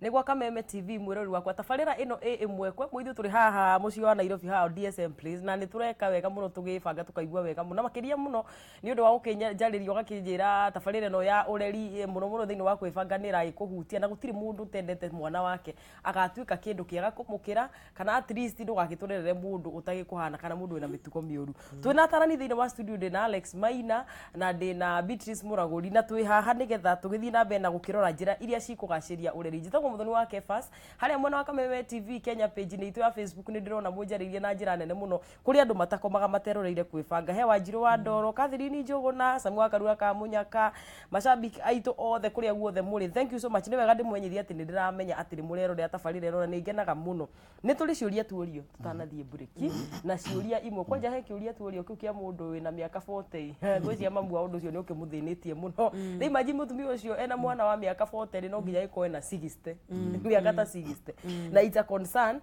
Nĩ gwa Kameme TV mwĩrori wakwa. Tabarĩra ĩno ĩ ĩmwe kwa ĩmwe, ithuĩ tũrĩ haha mũciĩ wa Nairobi haha DSM Place, na nĩ tũreka wega mũno tũgĩbanga tũkaigua wega mũno, na makĩria mũno nĩ ũndũ wa gũkĩnjarĩria ũgakĩnjĩra tabarĩra ĩno ya ũreri mũno mũno thĩinĩ wa kwĩbanga nĩ ĩragĩkũhutia, na gũtirĩ mũndũ ũtendete mwana wake agatuĩka kĩndũ kĩega kũmũkĩra, kana at least ndũgagĩtũrerere mũndũ ũtagĩkũhana kana mũndũ wĩna mĩtugo mĩũru. Twĩna atarani thĩinĩ wa studio, ndĩna Alex Maina na ndĩna Beatrice Mũragũri, na twĩ haha nĩgetha tũgĩthiĩ na mbere na gũkĩrora njĩra iria cikũgacĩria ũreri. Njĩtagwo Mũthoni wa Kefas. Harĩa mwena wa Kameme TV Kenya page nĩ itũ ya Facebook nĩ ndĩrona mũnjarĩirie na njĩra nene mũno. Kũrĩ andũ matakomaga materoreire kwĩbanga. He Wanjirũ wa Ndoro, Catherine Njũgũna, Samu wa Karura ka Mũnyaka, macambiki aitũ othe kũrĩa guothe mũrĩ, thank you so much. Nĩ wega ndĩmwenyithie atĩ nĩ ndĩramenya atĩ nĩ mũrerorera tabarĩra ĩno na nĩ ngenaga mũno. Nĩ tũrĩ ciũria tuorio tũtanathiĩ mburĩki, na ciũria imwe kwanja he kĩũria tuorio kĩu kĩa mũndũ wĩna mĩaka 40. Ngwĩciria mamu wa ũndũ ũcio nĩ ũkĩmũthĩnĩtie mũno. Rĩu imagine mũtumia ũcio ena mwana wa mĩaka 40 rĩ, no nginya agĩkorwo ena 60, mĩaka ta 60, na it's a concern.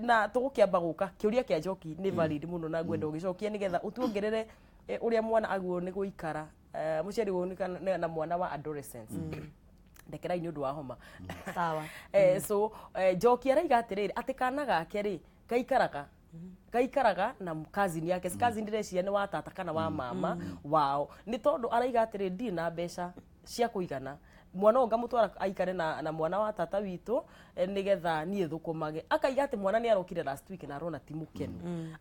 Na tũgũkĩamba gũka kĩũria kĩa Njoki nĩ valid mũno, na ngwenda ũgĩcokie nĩgetha ũtuongerere ũrĩa mwana agĩrĩirwo nĩ gũikara, mũciari ũrĩa na mwana wa adolescence. Ndekerai nĩ ũndũ wa homa. Sawa. So Njoki araiga atĩrĩrĩ, atĩ kana gake rĩ gaikaraga na cousin yake. Cousin ndĩreciria nĩ wa tata kana wa mama wao, nĩ tondũ araiga atĩrĩ, ndirĩ na mbeca cia kũigana, mwana ũyũ ngamũtwara aikare na mwana wa tata witũ nĩgetha niĩ thũkũmage. Akaiga atĩ mwana nĩ arokire last week na arona ti mũkenu.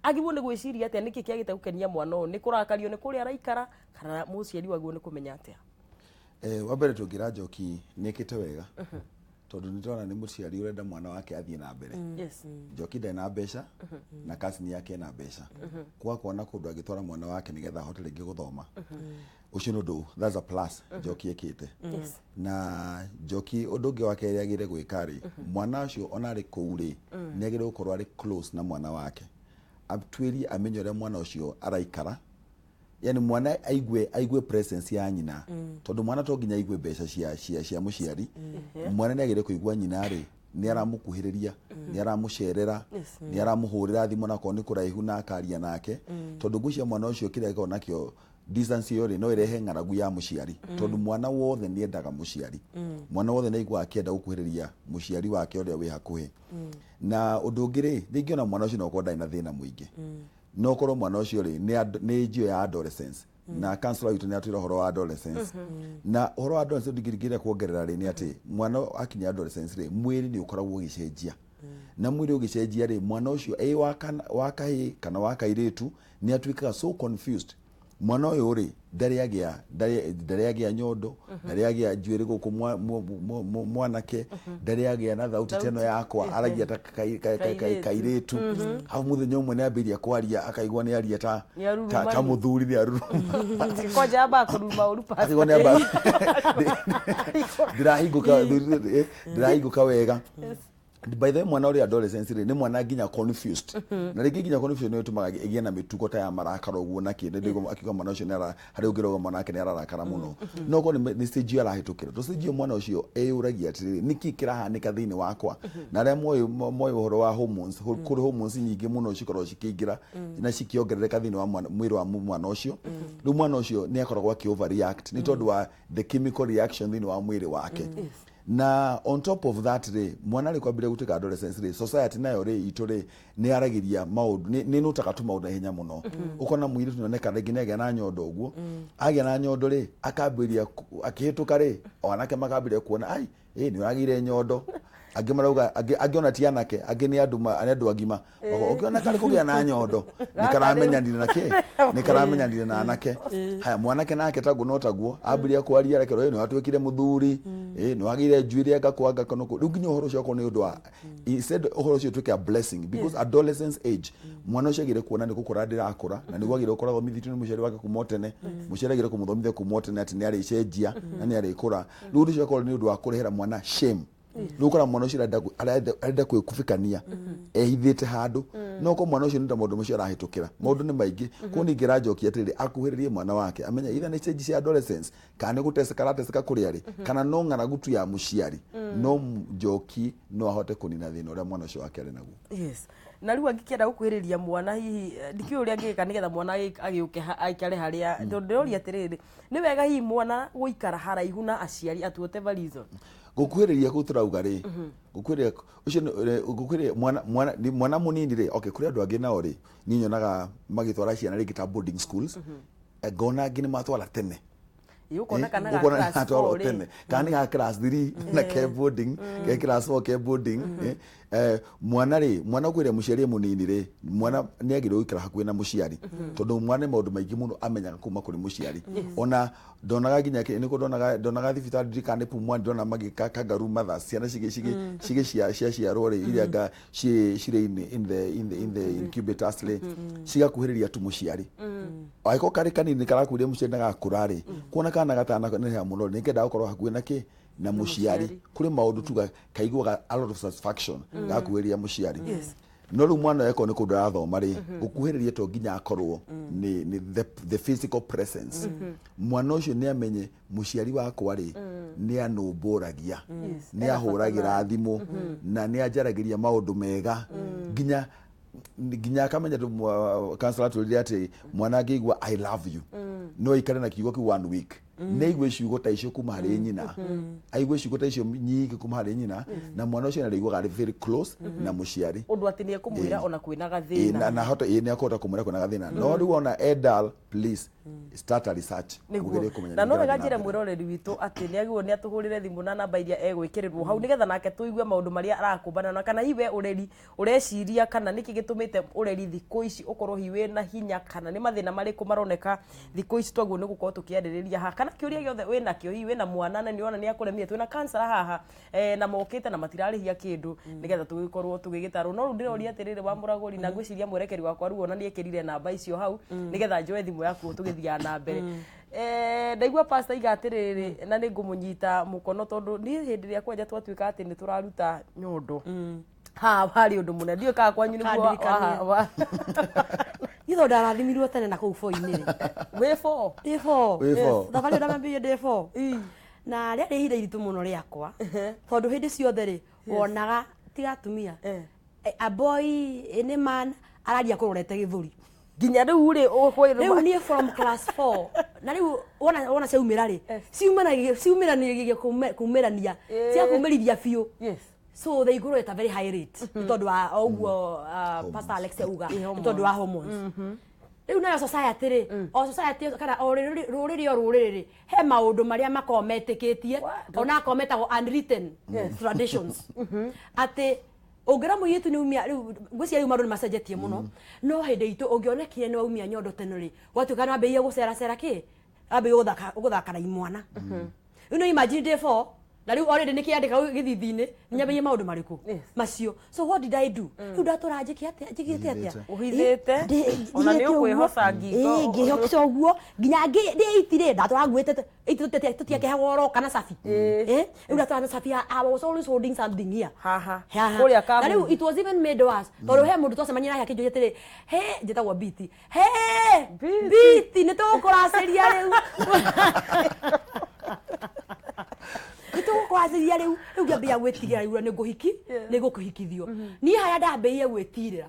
Agĩrĩirwo nĩ gwĩciria atĩa? Nĩkĩ kĩagĩte gũkenia mwana ũyũ? Nĩ kũrakario nĩ kũrĩa araikara, kana mũciari wagĩrĩirwo nĩ kũmenya atĩa? Wa mbere tũngĩra Njoki nĩ ĩkĩte wega, tondũ nĩ tũrona nĩ mũciari ũrenda mwana wake athiĩ na mbere. Njoki ndarĩ na mbeca na cousin yake ena mbeca, kwaga kuona kũndũ angĩtwara mwana wake nĩgetha ahote rĩngĩ gũthoma. Ũcio nĩ ũndũ, that's a plus Njoki ĩkĩte. Na Njoki, ũndũ ũngĩ wa kerĩ agĩrĩire gwĩka rĩ, mwana ũcio ona arĩ kũu rĩ, nĩ agĩrĩire gũkorwo arĩ close na mwana wake, atuĩrie amenye ũrĩa mwana ũcio araikara, yani mwana aigue presence ya nyina, tondũ mwana to nginya aigue mbeca cia mũciari. Mwana nĩ agĩrĩire kũigua nyina rĩ nĩ aramũkuhĩrĩria, nĩ aramũcerera, nĩ aramũhũrĩra thimũ nakorwo nĩ kũraihu na akaria nake, tondũ ngwĩciria mwana ũcio kĩrĩa agĩkorwo nakĩo, distance ĩyo rĩ, no ĩrehe ng'aragu ya mũciari, tondũ mwana wothe nĩ endaga mũciari. Mwana wothe nĩ aiguaga akĩenda gũkuhĩrĩria mũciari wake ũrĩa wĩ hakuhĩ. Na ũndũ ũngĩ rĩ, rĩngĩ ona mwana ũcio no ũkorwo ndarĩ na thĩna mũingĩ, no korwo mwana ũcio rĩ nĩ age ĩyo ya adolescence, na counselor witũ nĩ atwĩra ũhoro wa adolescence. Na ũhoro wa adolescence ndingĩringĩrĩria kuongerera rĩ, nĩ atĩ mwana akinya adolescence rĩ, mwĩrĩ nĩ ũkoragwo ũgĩcenjia, na mwĩrĩ ũgĩcenjia rĩ, mwana ũcio ĩ wa kahĩĩ kana wa kairĩtu nĩ atuĩkaga so confused. Mwana ũyũ rĩ, ndarĩ agĩa nyondo, ndarĩ agĩa njuĩrĩ gũkũ, mwanake ndarĩ agĩa na thauti ta ĩno yakwa, aragia ta Kairĩtu. Kairĩtu. Hau mũthenya ũmwe nĩ ambĩrĩria kwaria, akaigua nĩ aria ta Nĩ aruruma ta rĩu. Mũthuri nĩ aruruma. Kwanja amba kũruma ũru. Akaigua nĩ amba ndĩrahingũka wega. By the way, mwana ũrĩa adolescence rĩ, nĩ mwana nginya confused, na rĩngĩ nginya confusion nĩ ĩtũmaga ĩgĩe na mĩtugo ta ya marakara ũguo na kĩ. Nĩ akiuga mwana ũcio nĩ ara harĩa ũngĩrauga mwana wake nĩ ararakara mũno, no korwo nĩ stage ĩyo arahĩtũkĩra, to stage ĩyo mwana ũcio eyũragia atĩrĩrĩ, nĩkĩ kĩrahanĩka thĩinĩ wakwa? Na arĩa moĩ ũhoro wa hormones, kũrĩ hormones nyingĩ mũno cikoragwo cikĩingĩra na cikĩongerereka thĩinĩ wa mwĩrĩ wa mwana ũcio. Rĩu mwana ũcio nĩ akoragwo akĩ overreact nĩ tondũ wa the chemical reaction thĩinĩ wa mwĩrĩ wake. Na on top of that rĩ, mwana rĩ kwambĩrĩria gũtuĩka adolescence rĩ, society nayo rĩ itũ rĩ nĩ yaragĩria maũndũ, nĩ nũtaga tu maũndũ na ihenya mũno. Ũkona mũirĩtu nĩoneka rĩngĩ nĩ agĩa na nyondo ũguo, agĩa na nyondo rĩ, akambĩrĩria akĩhĩtũka rĩ, o anake makambĩrĩria kuona, ai ĩ nĩ ũragĩire nyondo. Angĩ marauga, angĩ ona ti anake, angĩ nĩ andũ nĩ andũ agima. Ũkĩona karĩ kũgĩa na nyondo nĩ karamenyanire na kĩ, nĩ karamenyanire na anake. Haya, mwanake nake taguo no taguo ambĩrĩria kwaria, rekerwo ĩ nĩ watuĩkire mũthuri, ĩ nĩ wagĩire njuĩrĩ, anga kwanga kono. Rĩu nginya ũhoro ũcio akorwo nĩ ũndũ wa, instead ũhoro ũcio ũtuĩke a blessing, because adolescence age mwana ũcio agĩrĩire kuona nĩ gũkũra ndĩrakũra, na nĩguo agĩrĩire gũkoragwo mithitio nĩ mũciari wake kuma o tene. Mũciari agĩrĩire kũmũthomithia kuma o tene atĩ nĩ arĩcenjia na nĩ arĩkũra. Rĩu ũndũ ũcio akorwo nĩ ũndũ wa kũrehera mwana shame. Rĩu ũkora mwana ũcio arenda kwĩkubĩkania ehithĩte handũ, no ko mwana ũcio nĩ ta maũndũ macio arahĩtũkĩra, maũndũ nĩ maingĩ. Koguo ningĩra Njoki atĩrĩrĩ, akuhĩrĩrie mwana wake, amenye either nĩ stage cia adolescence kana nĩ gũteceka arateceka kũrĩa rĩ, kana no ng'aragu tu ya mũciari. No Njoki no ahote kũnina thĩna ũrĩa mwana ũcio wake arĩ naguo. Yes, na rĩu angĩkĩenda gũkuhĩrĩria mwana hihi, ndikĩũĩ ũrĩa angĩgĩka nĩgetha mwana agĩũke aikare harĩa, tondũ ndĩroria atĩrĩrĩ, nĩ wega hihi mwana gũikara haraihu na aciari at whatever reason? Gũkuhĩrĩria kũu tũrauga rĩ, gũkuhĩrĩria ũcio gũkuhĩrĩria mwana, mwana ni mwana mũnini rĩ. Okay, kũrĩ andũ angĩ nao rĩ, niĩ nyonaga magĩtwara ciana rĩngĩ ta boarding schools. Ngona angĩ nĩ matwara tene. Ĩ, ũkona kana ga Ũkona class atwarwo 4 rĩ. tene, kana nĩ ga class 3 na ke boarding, ke class 4 ke boarding. Mwana rĩ, mwana kwĩra mũciari e mũnini rĩ, mwana nĩ agĩrĩirwo gũikara hakuhĩ na mũciari, tondũ mwana nĩ maũndũ maingĩ mũno amenyaga kuma kũrĩ mũciari. Ona ndonaga nginya nĩkuo ndonaga thibitarĩ, ndirikana nĩ Pumwani, ndona magĩka kangaroo mothers, ciana cigĩ cigĩ cia ciaciarwo rĩ, iria anga ciĩ cirĩ in the incubators rĩ, cigakuhĩrĩria tu mũciari. Angĩkorwo karĩ kanini karakuhĩrĩria mũciari na gakũra rĩ, kuona kana gatananeneha mũno nĩ kendaga gũkorwo hakuhĩ na kĩ na mũciari. Kũrĩ maũndũ tuga kaiguaga a lot of satisfaction gakuhĩrĩria mũciari. No rĩu mwana ũyũ akorwo nĩ kũndũ arathoma rĩ, gũkuhĩrĩria to nginya akorwo nĩ the physical presence. Mwana ũcio nĩ amenye mũciari wakwa rĩ, nĩ anũmbũragia, nĩ ahũragĩra thimũ na nĩ anjaragĩria maũndũ mega, nginya akamenya counselor atwĩrire atĩ mwana angĩigua "I love you", no aikare na kiugo kĩu one week. Nĩ aigue ciugo ta icio kuma harĩ nyina, aigue ciugo ta icio nyingĩ kuma harĩ nyina, na mwana ũcio nĩarĩiguaga arĩ very close na mũciari. Ũndũ atĩ nĩ ekũmwĩra ona kwĩna gathĩna. Na hote nĩ akũhota kũmwĩra kwĩna gathĩna. No rĩu ona adult, please start a research. Nĩguo. Ũgerie kũmenya Na no nĩkĩ wega kĩrathiĩ njĩre na mbere. Mwĩroreri witũ atĩ nĩ agĩrĩirwo nĩ atũhũrĩre thimũ na namba iria egwĩkĩrĩrwo hau, nĩgetha nake tũigue maũndũ marĩa arakũmbana na kana hihi we ũreri ũreciria, kana nĩkĩ gĩtũmĩte ũreri thikũ ici ũkorwo hihi wĩna hinya, kana nĩ mathĩna marĩkũ maroneka thikũ ici twaguo nĩ gũkorwo tũkĩarĩrĩria haha, kana kĩũria gĩothe wĩnakĩo, hihi wĩna mwana na nĩũrona nĩ akũremire. Twĩna counselor haha, na mokĩte na matirarĩhia kĩndũ nĩgetha tũgĩkorwo tũgĩgĩtarwo. No rĩu ndĩroria atĩrĩrĩ, wa mũragũri, na ngwĩciria mwerekeri wakwa rĩu ona nĩ ekĩrire namba icio hau nĩgetha njoe thimũ yaku tũgĩthiaga na mbere. Ndaigua pastor iga atĩrĩrĩ, na nĩ ngũmũnyita mũkono, tondũ niĩ hĩndĩ ĩrĩa kwanja twatuĩka atĩ nĩ tũraruta nyondo haha harĩ ũndũ mũnene, ndiũĩ kana kwanyu nĩguo. Kandirikania. Niĩ tondũ ndarathimirwo tene na kũu boi-inĩ rĩ. Wĩ four? Ndĩ four. Wĩ four. Thabarĩ ĩyo ndamambĩrĩirie ndĩ four. Na rĩarĩ ihinda iritũ mũno rĩakwa, tondũ hĩndĩ ciothe rĩ, wonaga tiga atumia, a boy, any man araria kũrorete gĩthũri. Nginya rĩu rĩ? Rĩu niĩ from class 4, na rĩu wona ciaumĩra rĩ, ciumĩranagia kumĩrania, ciakumĩrithia biũ. So they grow at a very high rate nĩ tondũ wa o ũguo, Pastor Alex auga, nĩ tondũ wa hormones. Rĩu nayo society rĩ, o society kana o rũrĩrĩ, o rũrĩrĩ rĩ, he maũndũ marĩa makoragwo metĩkĩtie, ona akorwo metagwo unwritten traditions, atĩ ũngĩra mũirĩtu nĩ umia rĩu, ngwĩciria rĩu maũndũ nĩ macenjetie mũno, no hĩndĩ itũ ũngĩonekire nĩ waumia nyondo tene rĩ, gwatuĩka nĩ wambĩrĩirie gũceracera kĩ, wambĩrĩirie gũthaka na imwana. Rĩu no imagine ndĩ four, na rĩu already nĩ kĩandĩka gĩthithi-inĩ, nyambĩrĩrie maũndũ marĩkũ macio. So what did I do? Rĩu ndatũra njĩke atĩa, njĩkĩte atĩa? Ũhithĩte? Ona nĩ Hithĩte ũguo. ũkwĩhoca ngingo. Ĩ, ngĩhoca ũguo nginya ndĩ eight rĩ, ndatũra nguĩte eight, tũtiakĩhagwo oro kana cabi. Rĩu ndatũra na cabi. I was always holding something here. Haha. Haha. Kũrĩa Na kahundi. rĩu it was even made worse tondũ he mũndũ twacemania nake akĩnjũria atĩrĩ, "He, njĩtagwo Biti, he Biti. Biti, nĩ tũgũkũracĩria rĩu, nĩ tũgũkũracĩria rĩu." Rĩu ngĩambĩrĩria gwĩtigĩra, rĩu nĩ ngũhiki, nĩ ngũkĩhikithio. Niĩ harĩa ndambĩrĩirie gwĩtirĩra,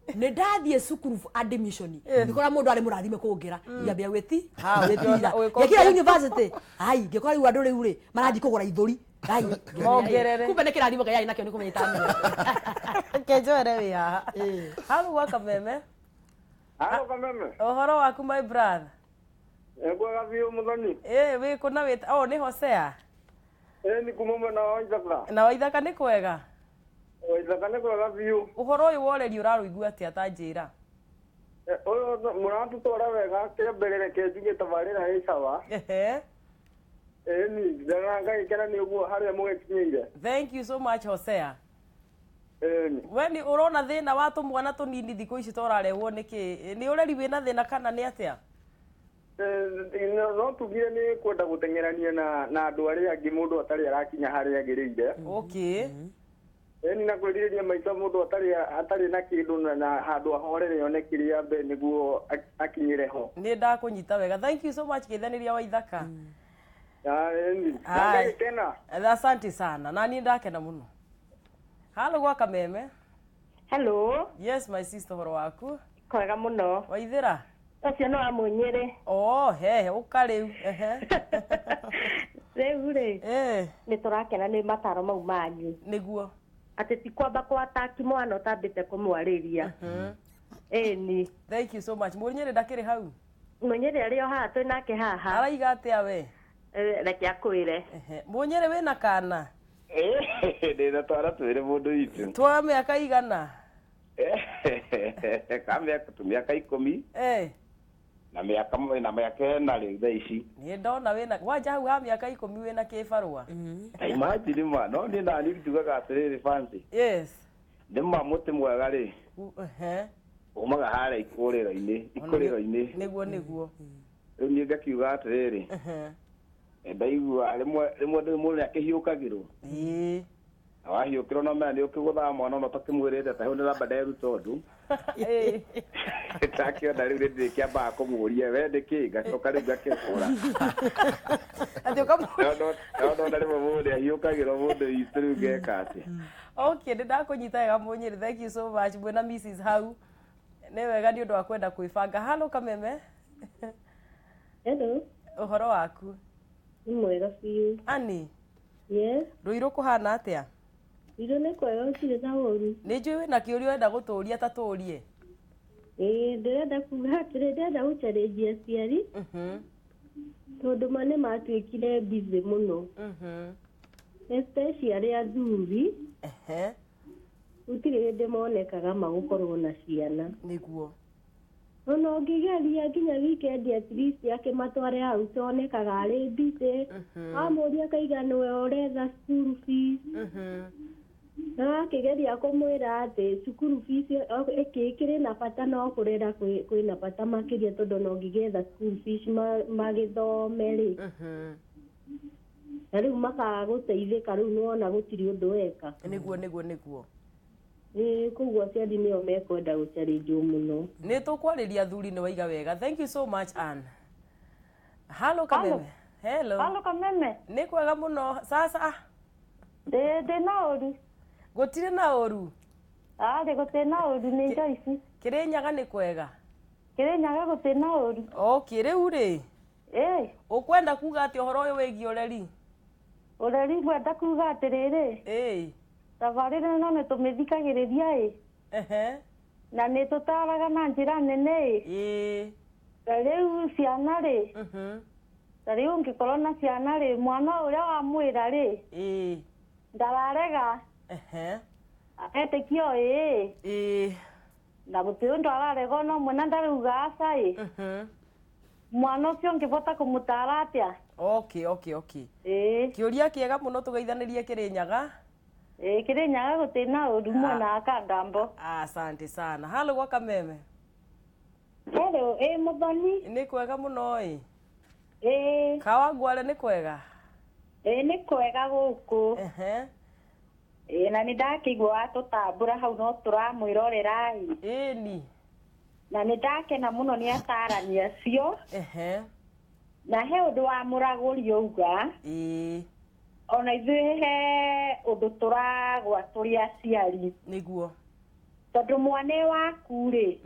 nĩ ndathiĩ cukuru admission, ngĩkora mũndũ arĩ mũrathime kũngĩra, ngĩambĩrĩria Ha, gwĩtira. ũgĩkora- Ngĩkĩra university, ai, ngĩkora rĩu andũ rĩu rĩ marathiĩ kũgũra ithũri. Ai, Mongerere. kumbe nĩ kĩrathimo Ngai arĩ nakĩo nĩ kũmenya itamenya. Kenjoere wĩ haha hau gwa Kameme. Halo Kameme. Ũhoro waku, my brother? Kwega biũ, Mũthoni. Ĩ, wĩ kũ na wĩ oh nĩ Hosea? Ĩ, ni kuma mwena wa Waithaka. Na Waithaka nĩ kwega? Waithaka nĩ kwega biũ. Ũhoro ũyũ wa ũreri ũrarũigua atĩa, ta njĩra? Ũyũ mũratũtwara wega, kĩambere reke njuge tabarĩra ĩ sawa. Ĩni ndana ngagĩkena nĩ ũguo harĩa mũgĩkinyĩire. Thank you so much, Hosea. Ĩni. We nĩ ũrona thĩna wa tũmwana tũnini thikũ ici tũrarehwo nĩkĩ? Nĩ ũreri wĩna thĩna kana nĩ atĩa? No tugire nĩ kwenda gũteng'erania na andũ arĩa angĩ, mũndũ atarĩ arakinya harĩa agĩrĩire. Ĩni, na kwĩrirĩria maica mũndũ atarĩ na kĩndũ na handũ ahorere one kĩrĩa mbe nĩguo akinyĩre ho. Nĩ ndakũnyita wega. Thank you so much, kĩthanĩria Waithaka. Ĩni. Aye. Ngagĩkena. Asante sana, na niĩ ndakena mũno. Halo gwa Kameme. Hello. Yes, my sister, ũhoro waku? Kwega mũno. Waithĩra? Ũcio no wa Mũnyĩrĩ. Oh, hehe, ũka rĩu. Ehe. Rĩu rĩ nĩ tũrakena nĩ mataro mau manyu. Nĩguo. Atĩ ti kwamba kwataki mwana ũtambĩte kũmwarĩria. Ĩni. Thank you so much. Mũnyĩrĩ ndakĩrĩ hau? Mũnyĩrĩ arĩ o haha twĩ nake haha. Araiga atĩa we? Reke akwĩre. Mũnyĩrĩ wĩna kana? Ndĩna twana twĩrĩ mũndũ witũ. Twa mĩaka igana? Ka mĩaka 10. Na mĩaka 4 rĩu thaa ici. Niĩ ndona wĩna wanja hau ha mĩaka 10 wĩna kĩbarũa. Imagine ma no niĩ nani njugaga atĩrĩrĩ Fancy. Yes. Nĩ ma mũtĩ mwega rĩ. Umaga harĩa ikũrĩro-inĩ. Nĩguo nĩguo. Rĩu niĩ ngakiuga atĩrĩrĩ. Ndaigua rĩmwe mũndũ nĩakĩhiũkagĩrwo. Ĩĩ. Na wahiũkĩrwo no menya nĩ ũkĩgũthaga mwana ona ũtakĩmwĩrĩte ta hau nĩramba nderuta ũndũ. Ndakĩona rĩu nĩndĩkĩambaga kũmũria we nĩkĩ ngacoka rĩu ngakĩhũra. Atĩ ũkamũria. No ndona rĩmwe mũndũ nĩahiũkagĩrwo mũndũ witũ rĩu ngeka atĩa. Okay, nĩndakũnyita wega Mũnyĩrĩ, thank you so much mwĩna Mrs hau. Nĩ wega nĩ ũndũ wa kwenda kwĩbanga. Hello Kameme. Hello. Ũhoro waku? Nĩ mwega biũ. Ani? Yes. Rũirũ kũhana atĩa? Rũirũ nĩ kwega gũtirĩ na ũru. Nĩ njũĩ wĩna kĩũria ũrenda gũtũria ta tũrie. Ĩĩ ndĩrenda kuga atĩrĩ, ndĩrenda gũcarĩria aciari. Tondũ ma nĩ matuĩkire busy mũno. Especially arĩa athuri. Gũtirĩ hĩndĩ monekaga magũkorwo na ciana. Nĩguo. Ona ũngĩgeria nginya weekend at least akĩmatware hau tonekaga arĩ busy. Wamũria akaiga nĩwe ũretha school fees. Na akĩgeria kũmwĩra atĩ cukuru fees ĩkĩrĩ na bata no kũrera kwĩna bata makĩria tondũ no ũngĩgetha school fees magĩthome rĩ. Na rĩu makaga gũteithĩka rĩu nĩwona gũtirĩ ũndũ weka. Nĩguo nĩguo nĩguo. Koguo aciari nĩo mekwenda gũcarĩnjwo mũno. Nĩ tũkwarĩria athuri nĩ waiga wega. Thank you so much Ann. Hello Kameme. Hello. Hello Kameme. Nĩ kwega mũno. Sasa. Ndĩ na ũru. Gũtirĩ na ũru. Arĩ gũtirĩ na ũru nĩ Joyce. Kĩrĩnyaga nĩ kwega. Kĩrĩnyaga gũtirĩ na ũru. Okay, rĩu rĩ. Ũkwenda kuga atĩ ũhoro ũyũ wĩgiĩ ũreri? Ũreri ngwenda kuga atĩrĩrĩ. Tabarĩra ĩno nĩ tũmĩthikagĩrĩria ĩ. Na nĩ tũtaraga na njĩra nene ĩ. Ta rĩu ciana rĩ. Ta rĩu ũngĩkorwo na ciana rĩ, mwana ũrĩa wamwĩra rĩ. Ndararega. Etĩkio ĩ. Na gũtirĩ ũndũ ararega ona ũmwe na ndarauga aca ĩ. Mwana ũcio ũngĩbota kũmũtara atĩa? Okay, okay, okay. Kĩũria kĩega mũno tũgeithanĩrie Kĩrĩnyaga. Kĩrĩnyaga gũtirĩ na ũru mwena wa Kangambo. Asante sana. Hello gwa Kameme. Hello, Mũthoni. Nĩ kwega mũno ĩ. Kawangware nĩ kwega? Nĩ kwega gũkũ. Na nĩ ndakĩigua watũtambũra hau no tũramwĩrorera ĩ. Ĩni. Na nĩ ndakena mũno nĩ atarani acio. Na he ũndũ wa mũragũri auga. Ona ithuĩ he ũndũ tũragwa tũrĩ aciari. Nĩguo. Tondũ mwana waku rĩ.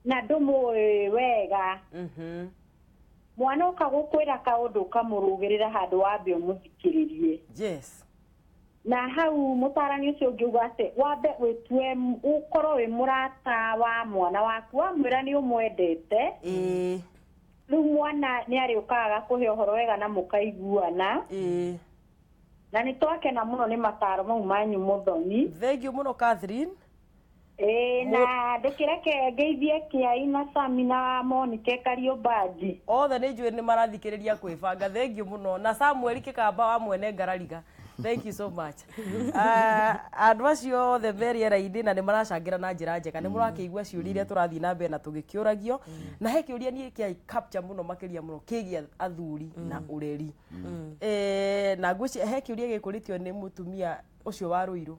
Na ndũmũĩ wega. Mwana ũka gũkwĩra kaũndũ ũkamũrũgĩrĩra handũ wambe ũmũthikĩrĩrie. Yes. Na hau mũtarani ũcio ũngiuga atĩ wambe wĩtue ũkorwo wĩ mũrata wa mwana waku wamwĩra nĩ ũmwendete. Rĩu mwana nĩ arĩũkaga agakũhe ũhoro wega na mũkaiguana. Na nĩ twakena mũno nĩ mataro mau manyu Mũthoni. Thank you mũno Catherine. Na ndũkĩreke ngeithie Kĩai na Sami na Monike Kariũmbanji. Othe nĩ njũĩ nĩ marathikĩrĩria kwĩbanga. Thank you mũno. Na Samuel Kĩkamba wa mwene Ngarariga. Thank you so much. Andũ acio othe me rĩera-inĩ na nĩ maracangĩra na njĩra njega. Nĩ mũrakĩigua ciũria iria tũrathiĩ na mbere na tũgĩkĩũragio. Na he kĩũria niĩ kĩa capture mũno makĩria mũno kĩgiĩ athuri na ũreri. Na ngwĩciria he kĩũria gĩkũrĩtio nĩ mũtumia ũcio wa Rũirũ.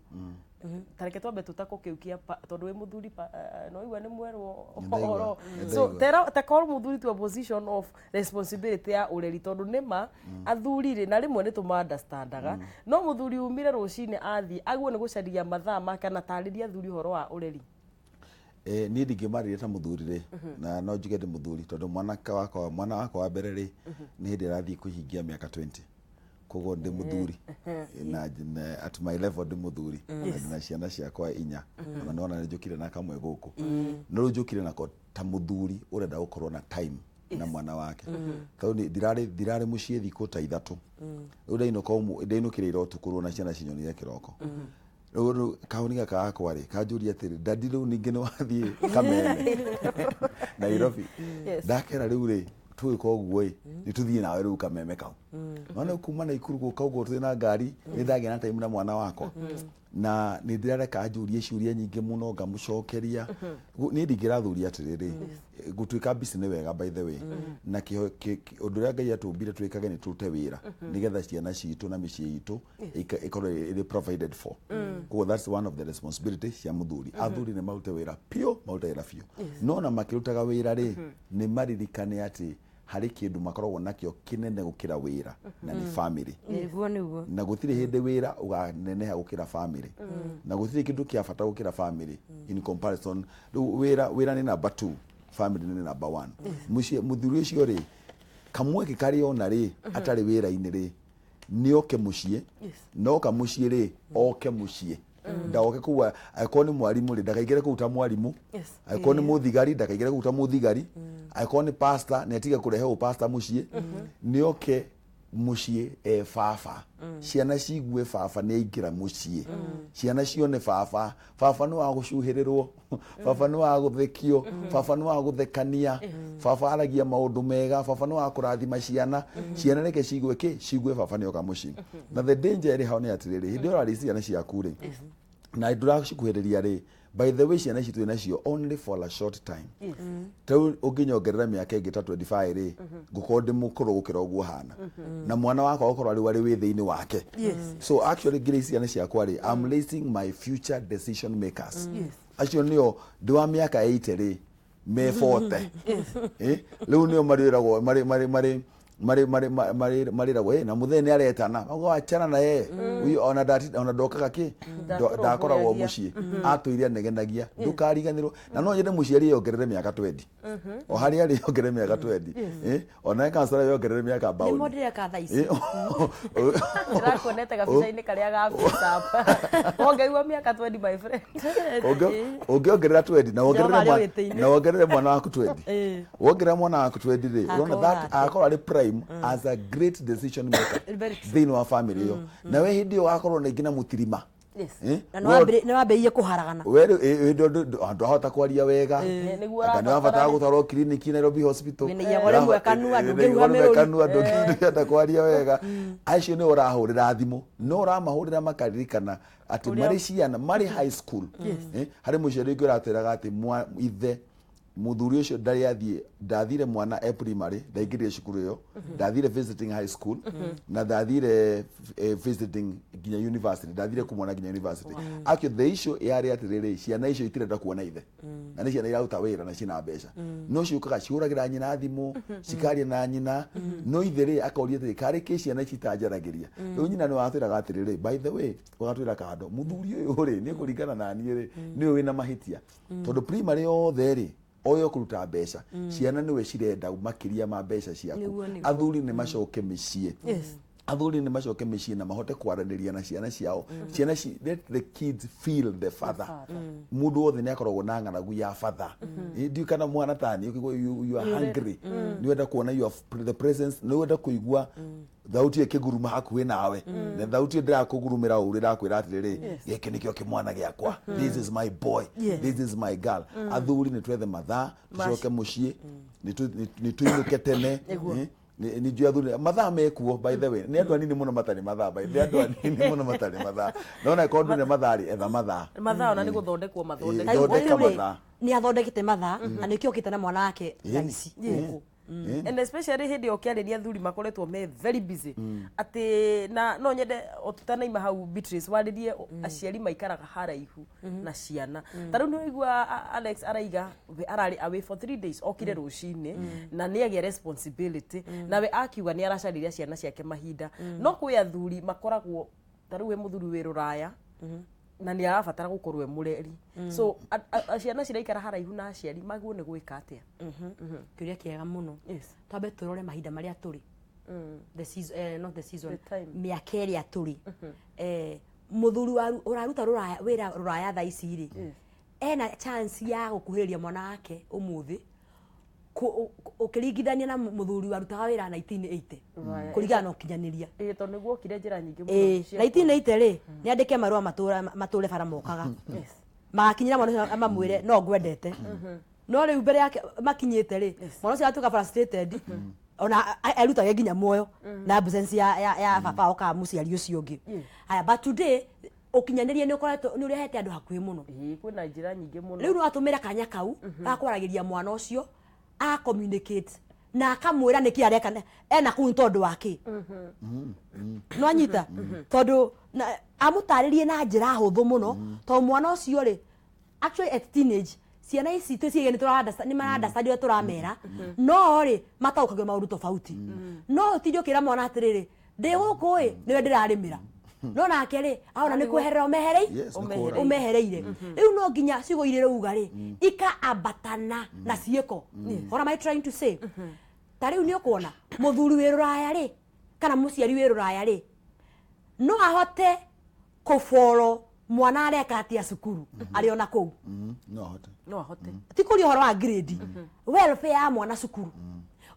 Tareke twambe tũtakũ kĩu kĩa tondũ wĩ mũthuri no igua nĩ mwerwo ũhoro. So tera mũthuri to a position of responsibility ya ũreri tondũ nĩma athuri rĩ na rĩmwe nĩ tũma understandaga no mũthuri umire rũcinĩ athiĩ aguo nĩ gũcaria mathaa make na tarĩria athuri ũhoro wa ũreri. Niĩ ndingĩmarĩria ta mũthuri rĩ, na no njuge ndĩ mũthuri tondũ mwana wakwa wa mbere rĩ, nĩ hĩndĩ arathiĩ kũhingia mĩaka 20, koguo ndĩ mũthuri na at my level ndĩ mũthuri na ciana ciakwa inya, ona nĩwona nĩ njũkire na kamwe gũkũ, no rĩu njũkire nako ta mũthuri ũrenda gũkorwo na time na mwana wake, tondũ ndirarĩ mũciĩ thikũ ta 3. Rĩu ndainũkire ira ũtukũ na ciana cinyonire kĩroko. Rĩu kaũni gaka gakwa rĩ, kanjũria atĩrĩ, dadi rĩu ningĩ nĩ wathiĩ Kameme Nairobi? Ndakera rĩu rĩ, tũgĩka ũguo ĩ, nĩ tũthiĩ nawe rĩu Kameme kau. Nona kuma Naikuru gũka ũguo twĩ na ngari, nĩ ndagĩa na time na mwana wakwa, na nĩ ndĩrareka anjũrie ciũria nyingĩ mũno ngamũcokeria. Niĩ ndingĩrathuria atĩrĩrĩ, gũtuĩka busy nĩ wega by the way, na ũndũ ũrĩa Ngai atũmbire twĩkage nĩ tũrute wĩra nĩgetha ciana citũ na mĩciĩ itũ ĩkorwo ĩrĩ provided for. Koguo that's one of the responsibility cia mũthuri. Athuri nĩ marute wĩra biũ, marute wĩra biũ, no na makĩrutaga wĩra rĩ, nĩ maririkane atĩ harĩ kĩndũ makoragwo nakĩo kĩnene gũkĩra wĩra, na nĩ family. Nĩguo nĩguo. Na gũtirĩ hĩndĩ wĩra ũganeneha gũkĩra family, na gũtirĩ kĩndũ kĩa bata gũkĩra family in comparison. Rĩu wĩra nĩ number 2, family nĩ number 1. Mũciĩ mũthuri ũcio rĩ, kamweke karĩa ona rĩ atarĩ wĩra-inĩ rĩ, nĩ oke mũciĩ, na oka mũciĩ rĩ, oke mũciĩ, ndagoke kũu. Angĩkorwo nĩ mwarimũ rĩ, ndakaingĩre kũu ta mwarimũ. Angĩkorwo nĩ mũthigari, ndakaingĩre kũu ta mũthigari. Angĩkorwo nĩ pastor, nĩ atige kũrehe ũpastor mũciĩ, nĩ oke mũciĩ e baba. Ciana cigue baba nĩ aingĩra mũciĩ, ciana cione baba. Baba nĩ wa gũcuhĩrĩrwo, baba nĩ wa gũthekio, baba nĩ wa gũthekania, baba aragia maũndũ mega, baba nĩ wa kũrathima ciana. Ciana reke cigue kĩ, cigue baba nĩ oka mũciĩ. Na the danger ĩrĩ hau nĩ atĩrĩrĩ, hĩndĩ ĩyo ũrarĩ ciana ciaku rĩ, na ndũracikuhĩrĩria rĩ, by the way, ciana ici twĩ nacio only for a short time. Rĩu ũngĩnyongerera mĩaka ĩngĩ ta 25 rĩ, ngũkorwo ndĩ mũkũrũ gũkĩra ũguo hana, na mwana wakwa gũkorwo arĩ arĩ wĩthĩ-inĩ wake. So actually ngĩrĩ ciana ciakwa rĩ, I'm raising my future decision makers. Acio nĩo ndĩ wa mĩaka 80 rĩ, me 40. Rĩu nĩo marĩragwo marĩ marĩ marĩ marĩ marĩ marĩ marĩragwo, na mũthee nĩ aretana, achana na yeye huyu, ona ona ndokaga kĩ, ndakoragwo mũciĩ, atũire anegenagia. Ndũkariganĩrwo. Na no nyende mũciari yongerere mĩaka 20, o harĩa arĩ yongerere mĩaka 20, ona kansara yongerere mĩaka mbaũni. Nĩmo ndĩreka thaa ici. Ndĩrakuonete gabica-inĩ karĩa ga WhatsApp wongeirwo mĩaka 20, my friend. Ũngĩongerera 20 na wongerere mwana waku 20, wongerera mwana waku 20 rĩ, ũrona that akorwo arĩ prime as a great decision maker thĩinĩ wa family ĩyo, nawe hĩndĩ ĩyo wakorwo na ingĩ na mũtirima. Na nĩ wambĩrĩirie kũharagana. We rĩu hĩndĩ ndwahota kwaria wega, anga nĩ wabatara gũtwarwo kiriniki Nairobi Hospital. Wĩna igego rĩmwe kanua, ndũngĩhuha mĩrũri. Kanua, ndũngĩhota kwaria wega. Acio nĩ ũrahũrĩra thimũ, no ũramahũrĩra makaririkana atĩ marĩ ciana, marĩ high school. Harĩ mũciari ũngĩ ũratwĩraga atĩ ithe mũthuri ũcio ndarĩ athiĩ, ndathire mwana e primary, ndaingĩrire cukuru ĩyo, ndathire visiting high school, na ndathire visiting nginya university, ndathire kumwona nginya university. Actually the issue yarĩ atĩrĩrĩ, ciana icio itirenda kuona ithe, na nĩ ciana iraruta wĩra na ciĩna mbeca, no ciũkaga cihũragĩra nyina thimũ, cikaria na nyina, no ithe rĩ akoria atĩrĩ, karĩ kĩ ciana ici itanjaragĩria? Rĩu nyina nĩ watwĩraga atĩrĩrĩ, by the way, ũgatwĩra kando, mũthuri ũyũ rĩ, nĩ kũringana na niĩ rĩ, nĩwe wĩna mahĩtia, tondũ primary yothe rĩ, oyo kũruta mbeca, ciana nĩwe cirenda makĩria ma mbeca ciaku. Athuri nĩ macoke mĩciĩ, athuri nĩ macoke mĩciĩ na mahote kwaranĩria na ciana ciao. Ciana let the kids feel the father. Mũndũ wothe nĩ akoragwo na ng'aragu ya father. Ndiũĩ kana mwana tani you are hungry, nĩ wenda kuona your the presence, nĩ wenda kũigua thauti ĩkĩguruma hakuhĩ nawe, na thauti ĩyo ndĩrakũgurumĩra ũru, ĩrakwĩra atĩrĩrĩ, gĩkĩ nĩkĩo kĩmwana gĩakwa, this is my boy, this is my girl. Athuri nĩ twethe mathaa tũcoke mũciĩ, nĩ tũinũke tene. Nĩ njũĩ athuri mathaa mekuo. By the way, nĩ andũ anini mũno matarĩ mathaa, by nĩ andũ anini mũno matarĩ mathaa. No na korwo ndũrĩ mathaa rĩ, etha mathaa. Mathaa ona nĩ gũthondekwo mathondekwo. Thondeka mathaa. Nĩ athondekete mathaa na nĩkĩo okĩte na mwana wake thaa ici gũkũ. And especially hĩndĩ ĩyo ũkĩarĩria athuri makoretwo me very busy, atĩ na no nyende o tutanaima hau, Beatrice, warĩrie aciari maikaraga haraihu na ciana. Ta rĩu nĩ ũigua Alex araiga we ararĩ away for 3 days, okire rũcinĩ na nĩ agĩa responsibility, nawe akiuga nĩ aracarĩria ciana ciake mahinda. No kwĩ athuri makoragwo ta rĩu wĩ mũthuri wĩ rũraya. Na nĩ arabatara gũkorwo e mũreri, so ciana ciraikara haraihu na aciari, magwo nĩ gwĩka atĩa? Kĩũria kĩega mũno. Twambe tũrore mahinda marĩa tũrĩ, the season, not the season, The time. Mĩaka ĩrĩa tũrĩ, mũthuri ũraruta rũraya wĩra rũraya thaa ici rĩ, ena chance ya gũkuhĩrĩria mwana wake ũmũthĩ ũkĩringithania na mũthuri warutaga wĩra 1980, Rũraya. kũringana na ũkinyanĩria. Ĩĩ, tondũ nĩguo okire njĩra nyingĩ mũno 1980 rĩ, nĩ andĩke marũa matũre bara mokaga magakinyĩra mwana ũcio amamwĩre no ngwendete. No rĩu mbere yake makinyĩte rĩ, mwana ũcio atuĩka frustrated, ona erutage nginya muoyo na absence ya baba wao kana mũciari ũcio ũngĩ. Haya, but today ũkinyanĩria nĩ ũkoretwo nĩ ũrehete andũ hakuhĩ mũno. Ĩĩ, kwĩna njĩra nyingĩ mũno. Rĩu no atũmĩre kanya kau gakwaragĩria mwana ũcio, a communicate na akamwĩra nĩkĩ areka ena kũu nĩ tondũ wa kĩ no anyita, tondũ amũtarĩrie na njĩra hũthũ mũno, tondũ mwana ũcio rĩ, actually at teenage ciana ici twĩcirie nĩ mara-understand ũrĩa tũramera, no rĩ mataũkagio maũndũ tofauti. No ũtinde ũkĩra mwana atĩrĩrĩ, ndĩ gũkũ ĩ nĩwe ndĩrarĩmĩra, no nake rĩ ahona nĩ kweherera ũmeherei Yes, nĩ kũra. ũmehereire. Rĩu no nginya ciugo iria rauga rĩ ikaambatana na ciĩko. What am I trying to say? Ta rĩu nĩ ũkuona mũthuri wĩ rũraya rĩ, kana mũciari wĩ rũraya rĩ, no ahote kũboro mwana areka atĩa cukuru arĩ ona kũu. No ahote. No ahote. Ti kũria ũhoro wa grade, welfare ya mwana cukuru,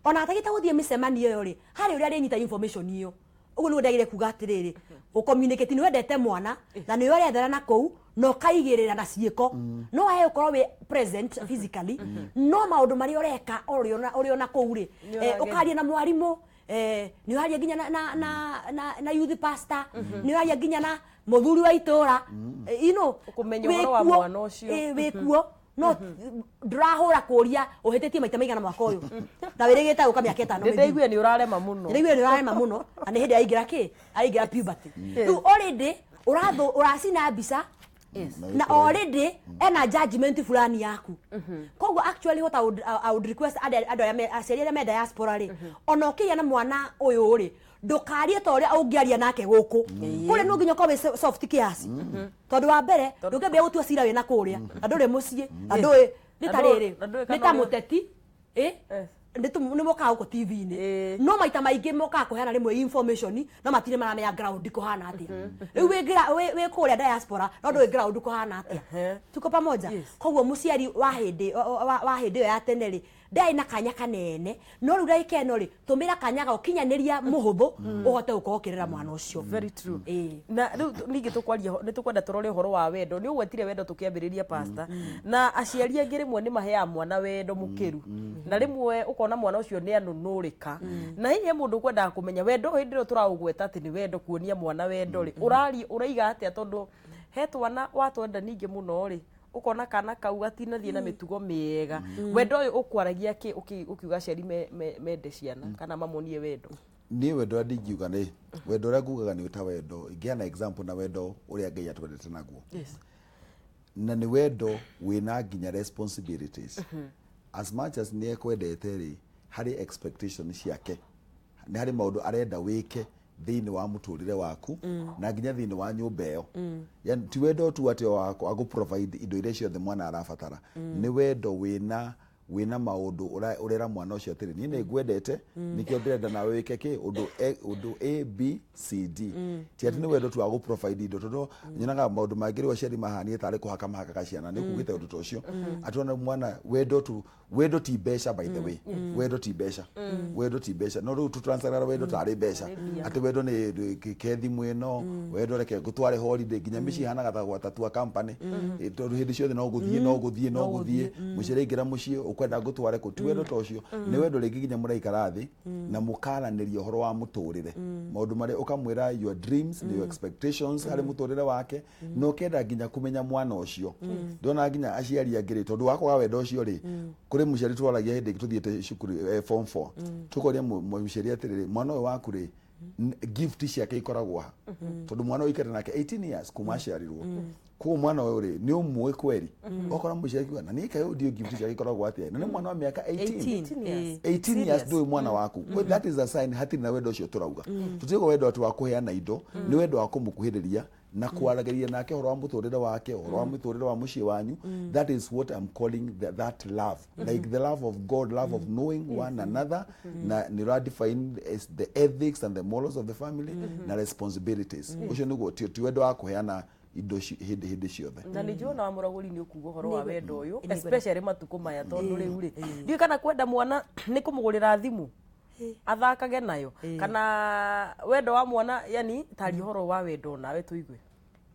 ona atagĩte gũthiĩ mĩcemanio ĩyo rĩ, harĩ ũrĩa arĩnyita information ĩyo. Ũguo nĩguo ndagĩrĩire kuga atĩrĩrĩ, gũ-communicate nĩ wendete mwana na nĩ ũrethera na kũu na ũkaigĩrĩra na ciĩko. No ahe ũkorwo wĩ present physically, no maũndũ marĩa ũreka ũrĩ ona kũu rĩ, Nĩ ũrageria. Ũkaria na mwarimũ, nĩ ũraria nginya na youth pastor, nĩ ũraria nginya na mũthuri wa itũra, Kũmenya ũhoro wa wĩkuo, mwana ũcio. Wĩkuo no ndũrahũra kũria ũhĩtĩtie maita maigana mwaka ũyũ na wĩrĩgĩte gũka mĩaka 5 mĩthiru. Ndĩndaigua nĩ ũrarema mũno. Ndĩraigua nĩ ũrarema mũno, na nĩ hĩndĩ aingĩra kĩ aingĩra puberty. Rĩu already ũrathũ ũracina mbica na already ena judgment fulani yaku. Koguo actually what I would request andũ arĩa aciari arĩa me diaspora rĩ, ona ũkĩgĩa na mwana ũyũ rĩ, ndũkarie ta ũrĩa ũngĩaria nake gũkũ. Kũrĩa no nginya ũkorwo wĩ soft kiasi, tondũ wa mbere ndũngĩambia gũtua cira wĩna kũrĩa na ndũrĩ mũciĩ na ndũĩ nĩ ta rĩrĩ Na ndũĩ nĩ kana ta mũteti nĩ mokaga gũkũ TV-inĩ, no maita maingĩ mokaga kũheana rĩmwe information, no matirĩ maramenya ground kũhana atĩa. Rĩu wĩ kũrĩa diaspora no ndũĩ ground kũhana atĩa. Tuko pamoja? Yes. Koguo mũciari wa hĩndĩ ĩyo ya tene rĩ, ndarĩ na kanya kanene, no rĩu ndagĩka ĩno rĩ, tũmĩra kanya ga ũkinyanĩria mũhũthũ ũhote gũkorwo ũkĩrera mwana ũcio. Very true. Ĩĩ. Na rĩu ningĩ tũkwaria nĩ tũkwenda tũrore ũhoro wa wendo. Nĩ ũgwetire wendo tũkĩambĩrĩria, pastor, na aciari angĩ rĩmwe nĩ maheaga mwana wendo mũkĩru, na rĩmwe ũkona mwana ũcio nĩ anũnũrĩka. Na hihi he mũndũ ũkwendaga kũmenya wendo hĩndĩ ĩyo tũraũgweta atĩ nĩ wendo, kuonia mwana wendo rĩ, ũrari ũraiga atĩa? Tondũ he twana watwenda ningĩ mũno rĩ, ũkona kana kau gatinathiĩ na mĩtugo mĩega. Wendo ũyũ ũkwaragia kĩ ũkiuga aciari mende ciana kana mamonie wendo? Niĩ wendo ũrĩa ndingiuga nĩ wendo ũrĩa ngugaga nĩ ta wendo ingĩana example na wendo ũrĩa Ngai atwendete naguo, na nĩ wendo wĩna nginya responsibilities. As much as nĩ ekwendete rĩ, harĩ expectation ciake, nĩ harĩ maũndũ arenda wĩke thĩinĩ wa mũtũrĩre waku na nginya thĩinĩ wa nyũmba ĩyo. Yani ti wendo tu atĩ wa gũ provide indo iria ciothe mwana arabatara, nĩ wendo wĩna maũndũ ũrera mwana ũcio atĩrĩ, niĩ nĩ ngwendete, nĩkĩo ndĩrenda nawe wĩke kĩ ũndũ ũndũ A B C D. Ti atĩ nĩ wendo tu wa gũ provide indo, tondũ nyonaga maũndũ mangĩ rĩu aciari mahanie tarĩ kũhaka mahakaga ciana. Nĩ kugĩte ũndũ ta ũcio atĩ ona mwana wendo tu, wendo ti mbeca. By the way, wendo ti mbeca, wendo ti mbeca. No rĩu tũtransferaga wendo tarĩ mbeca, atĩ wendo nĩ ke thimũ ĩno, wendo reke ngũtware holiday. Nginya mĩciĩ ihanaga ta gwata tua company, tondũ hĩndĩ ciothe no gũthiĩ, no gũthiĩ, no gũthiĩ. Mũciĩ aingĩra mũciĩ ũkwenda ngũtware kũ? Ti wendo ta ũcio. Nĩ wendo rĩngĩ nginya mũraikara thĩ na mũkaranĩria ũhoro wa mũtũrĩre, maũndũ marĩa ũkamwĩra your dreams and your expectations harĩ mũtũrĩre wake, na ũkenda nginya kũmenya mwana ũcio. Ndona nginya aciari angĩ rĩ, tondũ wa kwaga wendo ũcio rĩ, kũrĩ mũciari twaragia hĩndĩ ĩngĩ tũthiĩte cukuru, form 4, tũkoria mũciari atĩrĩrĩ, mwana ũyũ waku rĩ, gift ciake ikoragwo ha? Tondũ mwana ũyũ ikarĩte nake 18 years kuma aciarirwo, koguo mwana ũyũ rĩ, nĩ ũmũĩ kweri? Okora mũciari akiuga na niĩ kaĩ ndiũ gift ciake ikoragwo atĩa, na nĩ mwana wa mĩaka 18. 18 years. 18 years ndũĩ mwana waku. Well, that is a sign hatirĩ na wendo ũcio tũrauga. Tũtirauga wendo atĩ wa kũheana indo, nĩ wendo wa kũmũkuhĩrĩria. Na kwaragĩria nake ũhoro wa mũtũrĩre wake, ũhoro wa mũtũrĩre wa mũciĩ wanyu. That is what I'm calling that love, like the love of God, love of knowing one another, na nĩ ũra define as the ethics and the morals of the family na responsibilities. Ũcio nĩguo ti wendo wa kũheana indo hĩndĩ ciothe. Na nä njå ona wa må ragå nä å kuga å horo wa wendo å yå, especially matukå maya, tondå rä u rä ndiå kana kwenda mwana nä kå må gå rä ra thimå athakage nayo, kana wendo wa mwana, yani tari å horo wa wendo nawe tå igue.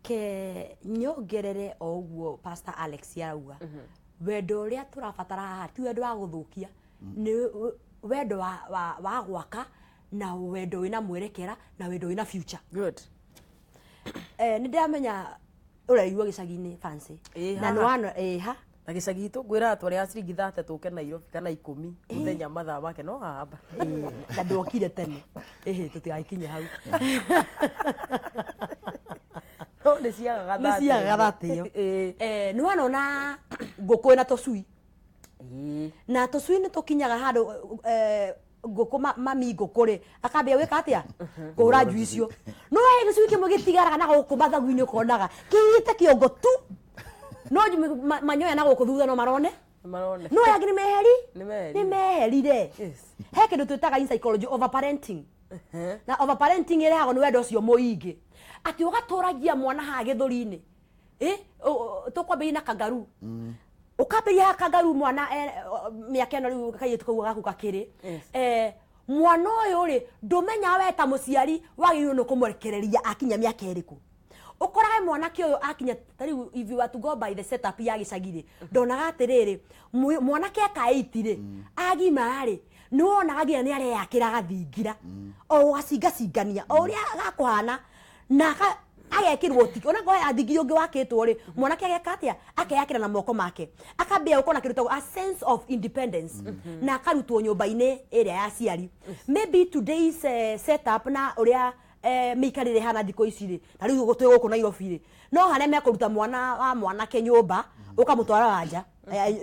Ke nyongerere o ũguo Pastor Alex arauga, wendo ũrĩa tũrabatara haha ti wendo wa gũthũkia, nĩ wendo wa gwaka, na wendo wĩna mwerekera, na wendo wĩna future. Good. Nĩ ndĩramenya ũraigua gĩcagi-inĩ, Fancy, na nĩ wana ha Na gĩcagi gitũ ngwĩraga twarĩ ciringi 30 tũke Nairobi kana 10 mũthenya mathaa make no hahamba. Na ndwokire tene, ĩhĩ, tũtigagĩkinye hau. No nĩ ciagaga. Nĩ ciagaga 30 ĩyo. Nĩ wanona ngũkũ ĩna tũcui, na tũcui nĩ tũkinyaga handũ ngũkũ mami ngũkũ rĩ akambia gwĩka atĩa? Kũhũra njui icio. No he gĩcui kĩmwe gĩtigaraga na gũkũ mathagu-inĩ, ũkonaga kĩigĩte kĩongo tu, no manyoya na gũkũ thutha no marone. Marone. No yangĩ nĩ meheri, Nĩ meherire. Nĩ meherire. He kĩndũ twĩtaga in psychology overparenting, na overparenting ĩrehagwo nĩ wendo ũcio mũingĩ, atĩ ũgatũragia mwana haha gĩthũri-inĩ. Tũkwambĩrĩria na kangaroo, ũkambĩrĩria haha kangaroo, mwana mĩaka ĩno rĩu kairĩtu kau gaku gakĩrĩ, mwana ũyũ rĩ, ndũmenyaga we ta mũciari wagĩrĩirwo nĩ kũmũrekereria akinya mĩaka ĩrĩkũ. Ũkorage mwanake ũyũ akinya ta rĩu, if you were to go by the setup ya gĩcagi rĩ, ndonaga atĩrĩrĩ, mwanake eka 8 rĩ, agimara rĩ, nĩ wonaga nginya nĩ areyakĩra gathingira o gũgacingacingania o ũrĩa gakũhana, na agekĩrwo tiki ona ngoya athingira ũngĩ wakĩtwo rĩ, mwanake ageka atĩa? Akeyakĩra na moko make, akambia gũkorwo na kĩndũ tagwo a sense of independence, na akarutwo nyũmba-inĩ ĩrĩa ya aciari. Maybe today's setup na ũrĩa mĩikarĩre hana thikũ ici rĩ, na rĩu twĩ gũkũ Nairobi rĩ, no harĩa mekũruta mwana wa mwanake nyũmba, ũkamũtwara wa nja,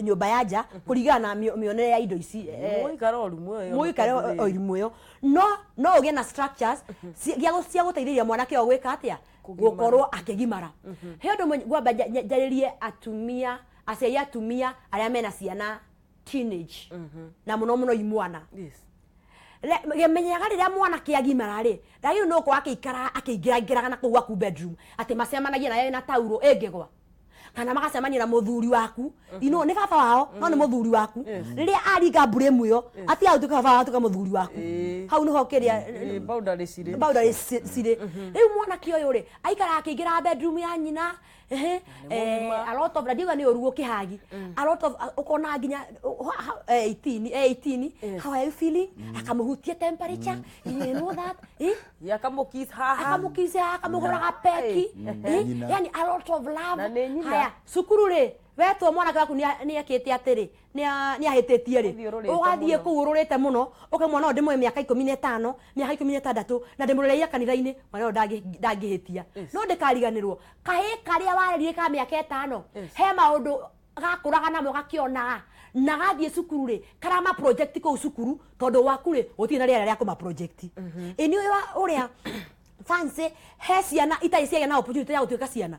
nyũmba ya nja, kũringana na mĩonere ya indo ici. Mũikare o rumu ĩyo. Mũikare o rumu ĩyo, no ũgĩe na structures cia gũteithĩrĩria mwanake ũyũ gwĩka atĩa? Gũkorwo akĩgimara. He ũndũ ũmwe ngwamba njarĩrie atumia, aciari atumia arĩa mena ciana teenage, na mũno mũno imwana. Menyaga rĩrĩa mwanake agimara rĩ, ndagĩrĩirwo nĩ gũkorwo akĩikara akĩingĩraingĩraga na kũu gwaku bedroom, atĩ macemanagia nawe na tauro ĩngĩgwa, kana magacemania na mũthuri waku ino nĩ baba wao, no nĩ mũthuri waku. Rĩrĩa aringa mburemu ĩyo, atiga gũtuĩka baba wao, atuĩka mũthuri waku. Hau nĩho kĩrĩa boundary cirĩ. Boundary cirĩ. Rĩu mwanake ũyũ rĩ, aikaraga akĩingĩraga bedroom ya nyina, a lot of, na ndiuga nĩ ũru gũkĩhagi, a lot of ũkona nginya 18, 18, "How are you feeling?" Akamũhutia temperature, you know that, Akamũkiss haha. Akamũkisia, akamũhũraga peki. Nyina. Yani a lot of love. Na nĩ nyina. Haya, cukuru rĩ, wetwo mwanake waku nĩ ekĩte atĩrĩ, nĩ ahĩtĩtie rĩ, Ũthiĩ ũrũrĩte ũgathiĩ mũno. kũu ũrũrĩte mũno, ũke mwana ũyũ ndĩmũhe mĩaka 15, mĩaka 16, na ndĩmũrereire kanitha-inĩ, mwana ũyũ ndangĩhĩtia. No ndĩkariganĩrwo kahĩĩ karĩa warerire ka mĩaka 5, he maũndũ gakũraga namo gakĩonaga, na gathiĩ cukuru rĩ, karama project kũu cukuru, tondũ waku rĩ gũtirĩ na rĩera rĩa kũma project. Ĩ nĩ ũĩ ũrĩa, Fancy, he ciana itarĩ ciagĩa na opportunity ya gũtuĩka ciana?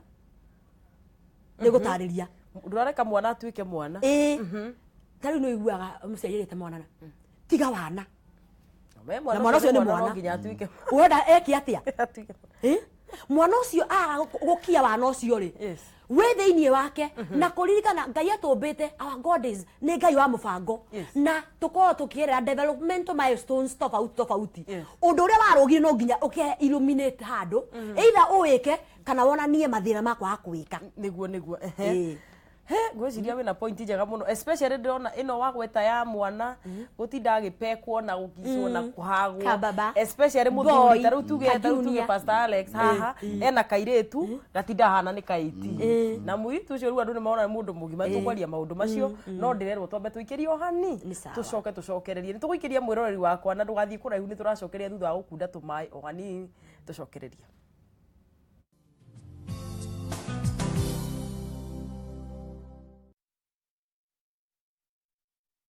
Nĩ gũtarĩria. Ndũrareka mwana atuĩke mwana. Ĩĩ, ta rĩu nĩ ũiguaga mũciari erĩte mwana na tiga wana. Me Na mwana ũcio nĩ no mwana. nginya atuĩke. Ũrenda eke atĩa? Atuĩke. Mwana ũcio aga gũkia wana ũcio rĩ, wĩ thĩiniĩ wake, na kũririkana Ngai atũmbĩte, our God is nĩ Ngai wa mũbango, na tũkorwo tũkĩgerera developmental milestones tofauti tofauti. Ũndũ ũrĩa warũgire no nginya ũke illuminate handũ, either ũwĩke kana wonanie mathĩna ma kwaga kũwĩka. Nĩguo ehe. He ngwĩciria wĩna point njega mũno, especially ndĩrona ĩno wagweta ya mwana gũtinda agĩpekwo na gũkicwo na kũhagwo. Kababa. Especially Boy, mũthuri, ta rĩu tuge, ta rĩu tuge ka-junior. Pastor Alex haha ena kairĩtu gatinda hana nĩ ka 18, na mũirĩtu ũcio rĩu andũ nĩ marona nĩ mũndũ mũgima. Tũkwaria maũndũ macio, no ndĩrerwo twambe tũikĩrie o hani. Nĩ sawa. Tũcoke tũcokererie. Nĩ tũgũikĩria mwĩroreri wakwa, na ndũgathiĩ kũraihu, nĩ tũracokeria thutha wa gũkunda tũmaĩ o hanini, tũcokererie.